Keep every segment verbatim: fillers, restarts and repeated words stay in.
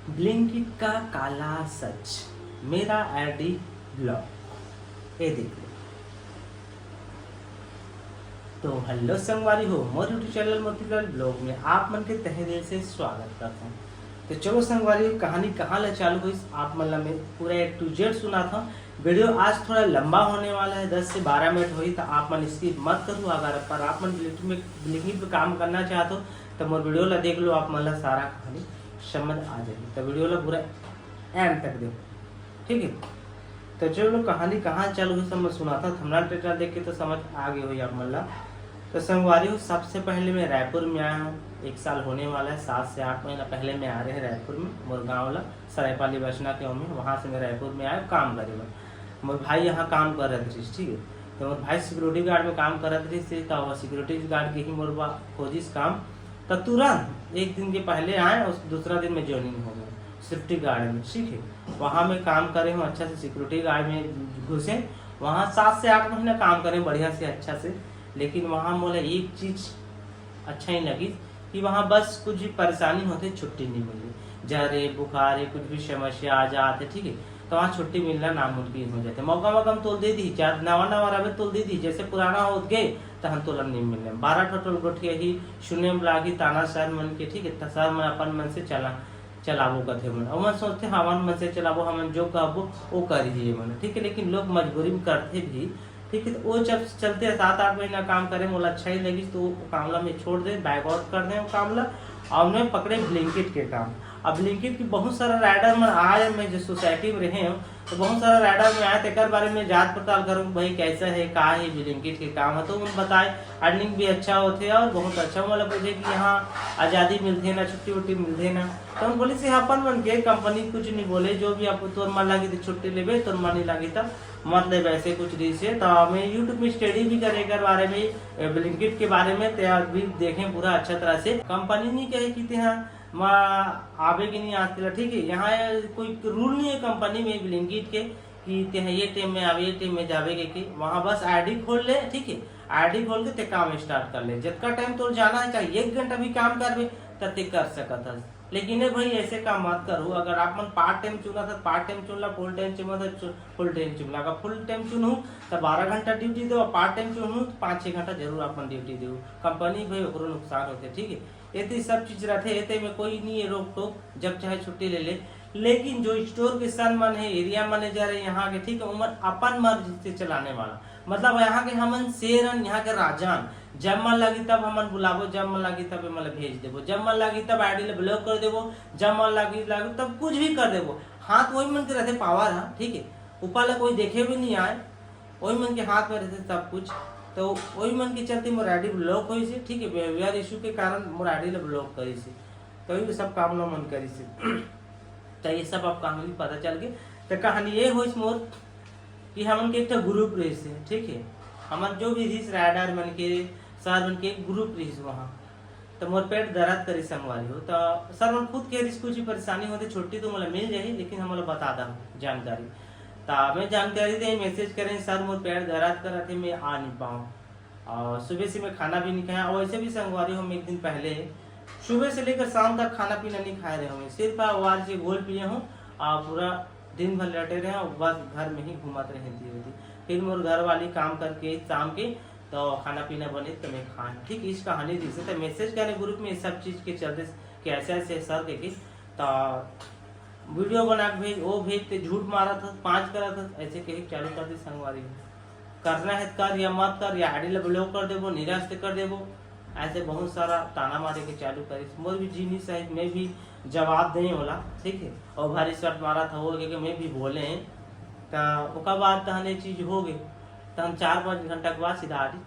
Blinkit का काला सच, मेरा आईडी ब्लॉक। ये देख लो। तो हेलो संगवारी हो, मोर YouTube चैनल मोतीलाल ब्लॉग में आप मन के तहे दिल से स्वागत करता हूँ। तो चलो संगवारी हो, कहानी कहाँ ले चालू होइस, आप मन ला मैं पूरा A to Z सुनाता हूँ। वीडियो आज थोड़ा लंबा होने वाला है, दस से बारह मिनट होही, तो आप मन स्किप मत करो। अगर पर आप मन ब्लिंकिट में, ब्लिंकिट में काम करना चाहते हो, तो मोर वीडियो ला देख लो, आप मन ला सारा कहानी समझ आ जाएगी। तो वीडियो ला पूरा एंड तक देखो, ठीक है। तो चलो, कहानी कहाँ चालू है, सब मैं सुनाता, थंबनेल टाइटल देख के तो समझ आ गई होगी आप मन ला। तो संगवारी हो, सबसे पहले मैं रायपुर में आया हूँ। एक साल होने वाला है, सात से आठ महीना पहले मैं आ रहे हैं रायपुर में, मोर गाँव ला सरायपाली बसना के ओमे, वहाँ से मैं रायपुर में आया काम करे बर। मोर भाई यहाँ काम करत रहिस, ठीक है। तो मोर भाई सिक्योरिटी गार्ड में काम करत रहिस, तो वो सिक्योरिटी गार्ड के ही मोर बा खोजिस काम। तो तुरंत एक दिन के पहले आए, उस दूसरा दिन में ज्वाइनिंग हो गया सिक्योरिटी गार्ड में, ठीक है। वहाँ मैं काम करे हूँ, अच्छा से सिक्योरिटी गार्ड में घुसे, वहाँ सात से आठ महीना काम करे बढ़िया से, अच्छा से। लेकिन वहाँ मोला एक चीज़ अच्छा ही लगिस कि वहाँ बस कुछ भी परेशानी होथे, छुट्टी नहीं मिले, जर ए, बुखार ए, कुछ भी समस्या आ जात हे, ठीक है, तो वहाँ छुट्टी मिलना नामुमकिन हो जाथे। मौका मौका में तोल दे दी, जब नवा नवा रहे तोल दे दी, जैसे पुराना होत गए, तहन तोला नहीं मिलने। बारह ठो टोल गोठिया ही सुने में लागी ताना सर मन के, ठीक है, त सर मन अपन मन से चला चलाबो कथे मन, अउ मन सोचथे हमन मन से चलाबो, हमन जो कहबो वो कर ही मन, ठीक है। लेकिन लोग मजबूरी में करथे भी, ठीक है। तो वो जब चलते सात आठ महीना काम करे, मोला अच्छा ही लगिस, तो वो काम ला मैं छोड़ दे, बैक आउट कर दे वो काम ला, और मैं पकड़े ब्लिंकिट के काम। अब ब्लिंकिट की बहुत सारा राइडर मन आए, मैं जो सोसाइटी में रहे हूँ, तो बहुत सारा राइडर में आए, तेकर बारे में जांच पड़ताल करूँ, भाई कैसा है, का है ब्लिंकिट के काम है, तो उन बताए अर्निंग भी अच्छा होथे और बहुत अच्छा। मतलब पूछे कि यहाँ आज़ादी मिलथे ना, छुट्टी उट्टी मिलथे ना, तो हम बोले से अपन मन के कंपनी कुछ नहीं बोले, जो भी आप तोर मन लागी तो छुट्टी लेबे, तोर मन नहीं लागी तो मत लेबे, ऐसे कुछ रहिस हे। तो मैं YouTube में स्टडी भी करे एकर बारे में, ब्लिंकिट के बारे में, ते भी देखें पूरा अच्छा तरह से। कंपनी नहीं कहे कि ते हाँ म आबे कि नहीं आज तेला, ठीक है। यहाँ कोई रूल नहीं है कंपनी में ब्लिंकिट के कि ते हाँ ये टाइम में आबे, ये टाइम में जाबे के, कि वहाँ बस आईडी खोल ले, ठीक है। आईडी खोल के ते काम स्टार्ट कर ले, जितना टाइम तोर जाना है, चाहे एक घंटा भी काम करबे, त ते कर सकत हस। लेकिन ए भाई, ऐसे काम मत करो। अगर आप मन पार्ट टाइम चुना था, पार्ट टाइम चुन ला, फुल टाइम चुना था, फुल टाइम चुन ला। अगर फुल टाइम चुनहू तो बारह घंटा ड्यूटी दो, पार्ट टाइम चुनहू तो पाँच छः घंटा जरूर अपन ड्यूटी दो। कंपनी भाई ओकरो नुकसान होथे, ठीक है। एते सब चीज रहथे, एते में कोई नहीं है रोक टोक, जब चाहे छुट्टी ले ले। लेकिन जो स्टोर के सन मन है, एरिया मैनेजर है यहाँ के, ठीक है, उमन अपन मर्जी से चलाने वाला, मतलब यहाँ के हमन शेर हन, यहाँ के राजा हन। जब मन लागी तब हमन बुलाबो, जब मन लागी तब एमन ला भेज देबो, जब मन लागी तब आईडी ला ब्लॉक कर देबो, जब मन लागी लागी तब कुछ भी कर देबो। हाथ वही मन के रहथे पावर, हाँ, ठीक है, ऊपर ला कोई देखे भी नहीं आए, वही मन के हाथ में रहथे सब कुछ। तो वही मन के चलते मोर आईडी ब्लॉक होइस हे, ठीक है, बिहेवियर इशू के कारण मोर आईडी ला ब्लॉक करिस हे। तो ये सब काम ला मन करिस हे। तो ये सब आप कहानी पता चल गए। तो कहानी ये होइस मोर कि हमन के एक ठो ग्रुप रहिस हे, ठीक है, हमन जो भी रहिस राइडर मन के, सर मन के एक ग्रुप रहिस वहाँ। तो मोर पेट दर्द करिस संगवारी हो, तो सर मन खुद कहे रहिस कुछ भी परेशानी होथे छुट्टी तो मोला मिल जाही, लेकिन हमला बता दा जानकारी। तो मैं जानकारी दे मैसेज करें, सर मोर पेट दर्द करत हे, मैं आ नहीं पाऊँ। और सुबह से मैं खाना भी नहीं खाया, और वैसे भी संगवारी हो, मैं एक दिन पहले सुबह से लेकर शाम तक खाना पीना नहीं खाए रहे हूँ, सिर्फ आर जी घोल पिए हूँ और पूरा दिन भर लेटे रहे हूँ, बस घर में ही घूमत रहे धीरे धीरे। फिर मोर घर वाली काम करके शाम के तो खाना पीना बने तो मैं खाए, ठीक। इस कहानी जैसे तो मैसेज करे ग्रुप में, इस सब चीज़ के चलते कि ऐसे ऐसे सर के, के तो वीडियो बना के भेज, वो भेज, ते झूठ मारत हस, पाँच करत हस, ऐसे कहे चालू कर दी संगवारी। करना है कर या मत कर, या आईडी ला ब्लॉक कर देबो, निराश से कर देबो, ऐसे बहुत सारा ताना मारे के चालू करिस। मोर भी जीनिस है, मैं भी जवाब दें होला, ठीक है। और भारी शर्ट मारा था वो, क्योंकि मैं भी बोले हैं, तो ओकर बाद तहन ये चीज़ हो गई। तो हम चार पाँच घंटा के बाद सीधा आईडी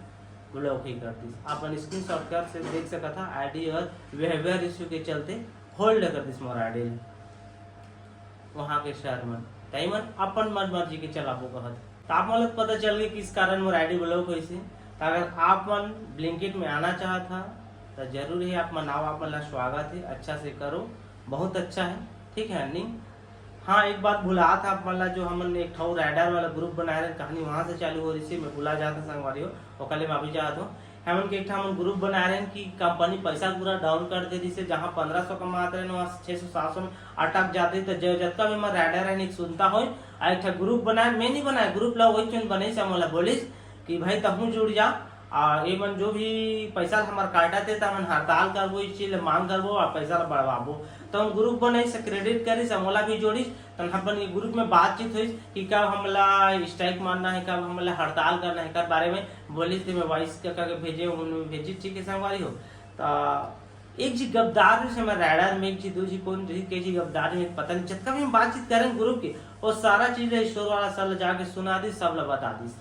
ब्लॉक ही कर दिस। अपन स्क्रीनशॉट कर से देख सकत हा, आईडी और बिहेवियर इशू के चलते होल्ड कर दिस मोर आईडी वहाँ के शहर मन। तई मन अपन मन मर्जी के चलाबो कहत। तो आप मन ला पता चल गई किस कारण मोर आईडी ब्लॉक होइस हे। तो अगर आप मन ब्लिंकिट में आना चाहत हा, तो जरूर है आप मन आओ, आप मन ला स्वागत है, अच्छा से करो, बहुत अच्छा है, ठीक है। अर्निंग, हाँ, एक बात भुलात हा आप मन ला, जो हमन एक ठो राइडर वाला ग्रुप बनाए रहे, कहानी वहाँ से चालू हो रही थी, मैं भुला जाता संगवारी हो, ओकर ले माफी चाहत हूँ। हमन के एक ठा हमन ग्रुप बनाए रहेन कि कंपनी पैसा पूरा डाउन कर दे दिसे, जहाँ पंद्रह सौ कमात रहेन, वहाँ छह सौ सात सौ में अटक जाते। तो जो जतका भी हमर राइडर है, एक सुनता होय, आ एक ठा ग्रुप बनाए, मैं नहीं बनाए, ग्रुप ला वही चुन बने से मोला बोलिस कि भाई तहूँ जुड़ जा, आ ये मन जो भी पैसा हमर काटत हे, त हमन हड़ताल करबो, इस चीज ला मांग करबो, आ पैसा ला बढ़वाबो। तो हम ग्रुप बनाइस, क्रेडिट करिस, आ मोला भी जोड़िस। तन अपन ये ग्रुप में बातचीत होइस कि कब हमला स्ट्राइक मारना है, कब हमला हड़ताल करना है, कर बारे में बोलिस। ते मैं वाइस का करके भेजे, उन्होंने भेजी, ठीक है संगवारी हो। तो एक जी गद्दार से मैं राइडर में, एक जी दो जी कौन रही, के जी गद्दार में पता नहीं, जतका भी हम बातचीत करें ग्रुप के, वो सारा चीज स्टोर वाला सर ला जाके सुना दिस, सब ला बता दिस,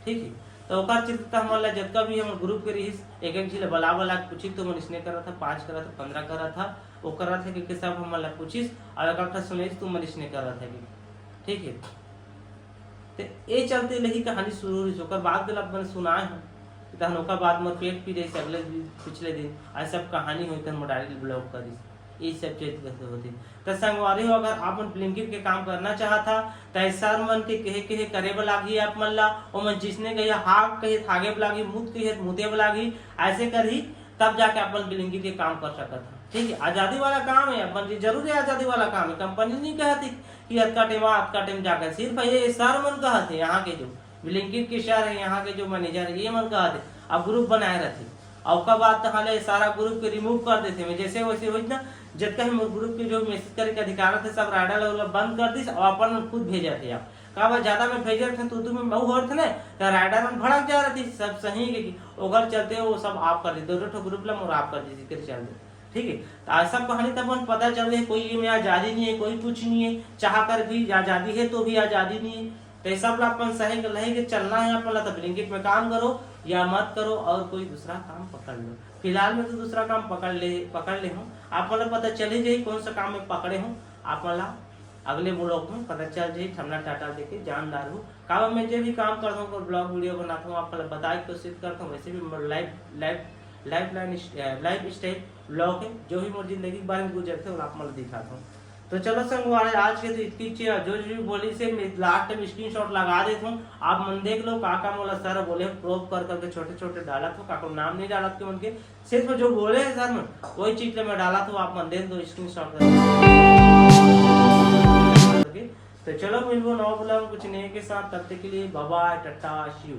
ठीक है। तो ओकर चलते हमन ला जतका भी हमर ग्रुप के रहिस, एक एक झी ला बला बला के पूछी, तो मन इसने करा था, पाँच करा था, पंद्रह करा था, वो करा था कि, कि सब हमन ला पूछिस, और एक ठा सुनाइस, तो मन इसने करा था कि, ठीक है। तो ये चलते लही कहानी शुरू रहिस। ओकर बाद गला अपन सुनाए हूँ, तहन ओकर बाद मोर पेट पी रहिस अगले दिन, पिछले दिन, आज सब कहानी होई, तहन मोर डायरी ब्लॉक कर दिस। ये सब चीज कैसे होती। तो संगवारी हो, अगर आप मन ब्लिंकिट के काम करना चाहत हा, तो सर मन के कहे कहे करे बर लागही आप मन ला। ओमन जिसने कहिए हाग कहिए हागे बर लागही, मूत कहिए मूते बर लागही, ऐसे करही, तब जाके आप मन ब्लिंकिट के काम कर सकत हा। ठीक है, आजादी वाला काम है, अपन जी जरूर है, आजादी वाला काम है। कंपनी नहीं कहती कि अतका टाइम आ, अतका टाइम जाकर, सिर्फ ये सर मन कहत है, यहाँ के जो ब्लिंकिट के सर है, यहाँ के जो मैनेजर है, ये मन कहत है, अब ग्रुप बनाए रहते। और ओकर बाद तो हाले सारा ग्रुप के रिमूव कर देते, मैं जैसे वैसे होइत ना, जतका ही मोर ग्रुप के जो मैसेज करे के अधिकार थे, सब राइडर लोग ला बंद कर दिस और अपन खुद भेजत है। आप का बात ज्यादा में भेजत थे, तू तू में बहु होत थे ना, तो राइडर मन भड़क जा रही, सब सही के कि ओकर चलते वो सब आप कर दी, दो ठो ग्रुप ला मोर आप कर दी, इसके चलते। ठीक है, तो आज सब कहानी तब मन पता चल रही है, कोई ये में आजादी नहीं है, कोई कुछ नहीं है, चाह कर भी आजादी है तो भी आजादी नहीं है। तो ये सब ला अपन सही के लहे के चलना है, अपन ला तो ब्लिंकिट में काम करो या मत करो और कोई दूसरा काम पकड़ लो। फिलहाल में तो दूसरा काम पकड़ ले, पकड़ ले हूँ। आप मन ला पता चल ही जाही कौन सा काम में पकड़े हूँ, आप मन ला अगले ब्लॉग में पता चल जाही। ठमना टाटा देके जानदार हूँ, काबर मैं जो भी काम करता हूँ, कोई ब्लॉग वीडियो बनाता हूँ, आप मन ला बताए के कोशिश करता हूँ। वैसे भी more life, life, life line, life style blog है, जो भी मोर जिंदगी के बारे में गुजरते हैं, वो आप मन ला दिखाता हूँ। तो चलो संगवारी, आज के तो इतकी चीज, जो जो भी बोली से मैं लास्ट में स्क्रीनशॉट लगा देता हूँ, आप मन देख लो का का मोला सर बोले, प्रूफ कर करके छोटे छोटे डालत हूँ, का को नाम नहीं डालत के उनके, सिर्फ जो बोले हैं सर मन, वही चीज ला मैं डालत हूँ, आप मन देख दो स्क्रीनशॉट करके। तो चलो मिलबो नवा ब्लॉग कुछ नए के साथ, तब तक के लिए bye bye, Tata, see you।